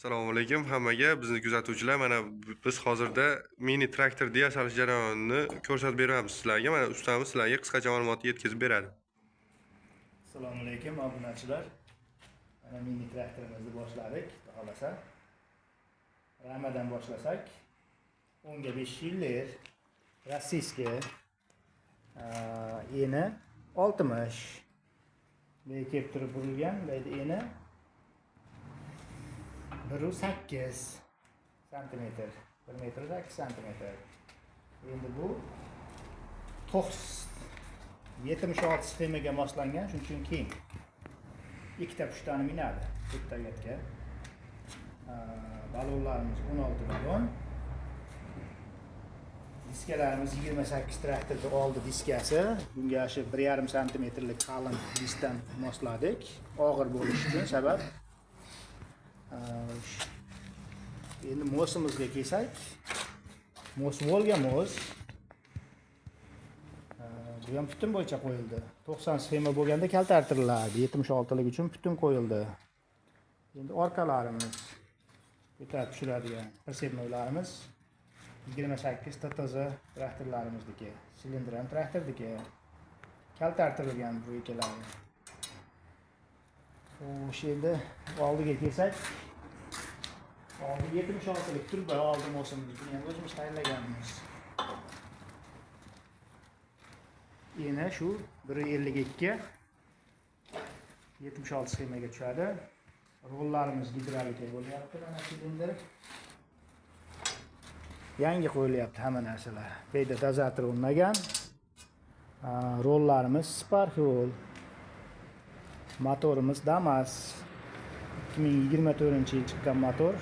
Assalomu alaykum hammaga, bizni kuzatuvchilar. Mana biz hozirda mini traktor yasalish jarayonini ko'rsatib beramiz sizlarga. Mana ustamiz sizlarga qisqacha ma'lumot yetkazib beradi. Assalomu alaykum, obunachilar. Mana mini traktorimizni boshladik, xudo xohlasa. Ramadan boshlasak, 10 ga 5 yillik российский, eni 60. Bu kelib turib burilgan, bu yerda eni 1,8 santimetr. 1 metr 8 santimetr. Endi bu 76 sxemaga moslangan, shuning uchun keng. Ikkita pushtani minadi bitta yerga. Balonlarimiz 16 balon. Diskalarimiz 28 traktorda oldi diskasi. Bunga shu 1,5 santimetrlik qalin diskdan mosladik. Og'ir bo'lishi uchun sabab. Endi мост imizga kelsak, мост Volga мост. Bu ham butun bo'yicha qo'yildi. 90 sxema bo'lganda kaltartirilardi. 76lik uchun butun qo'yildi. Endi orqalarimiz, ko'tarib tushiradigan прицепной larimiz 28 TTZ traktorlarimizniki. Silindr ham traktorniki. Kaltartirilgan bu ikkalari. O'sha endi oldiga kelsak, oldi 76lik turba oldi мост imiz. Buni ham o'zimiz tayyorlaganmiz. Eni shu 1,52, 76 sxemaga tushadi. Rollarimiz gidravlika bo'lyapti, mana silindr. Yangi qo'yilyapti hamma narsalar. Bu yerda dozator o'rnagan. Rollarimiz Spark roll. Motorimiz Damas. 2024-yil chiqqan motor.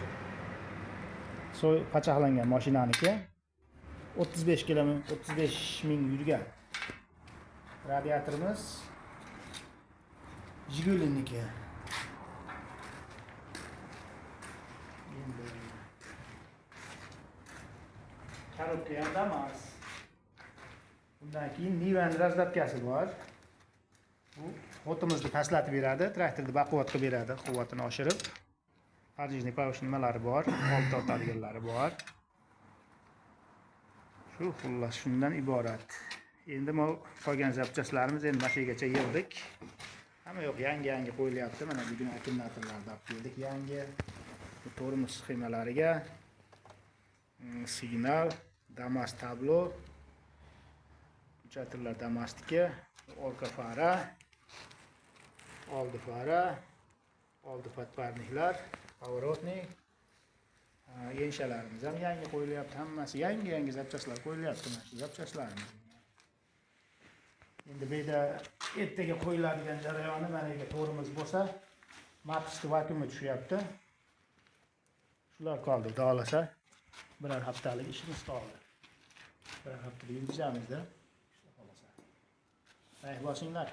Soy pachaqlangan mashinaniki. 35 kilometr, 35 ming yurgan. Radiatorimiz Jiguliniki. Endi korobka ham Damas. Bundan keyin Nivani раздатка si bor. Bu ход imizni pastlatib beradi, traktorni baquvvat qilib beradi, quvvatini oshirib. Подвижный повышенный nimalari bor, old tortadiganlari bor. Shu, xullas, shundan iborat. Endi bu qolgan запчасть larimiz endi mana shu yergacha yig'dik. Hamma yoq yangi-yangi qo'yilyapti. Mana bugun akkumulyatorlarni olib keldik yangi. Bu tormoz sxemalariga signal, Damas tablo, включатель lar Damasniki, orqa fara, oldi fara, oldi подфарник lar, поворотный, enshalarimiz ham yangi qo'yilyapti. Hammasi yangi-yangi запчасть lar qo'yilyapti mana shu запчасть larimiz. Endi bu yerda ertaga qo'yiladigan jarayoni, mana yerga tormoz bo'lsa, mapsni vakuumi tushyapti. Shular qoldi, xudo xohlasa. Biror haftalik ishimiz qoldi. Biror haftada yurgizamizda. Xudo xohlasa. Layk bosinglar.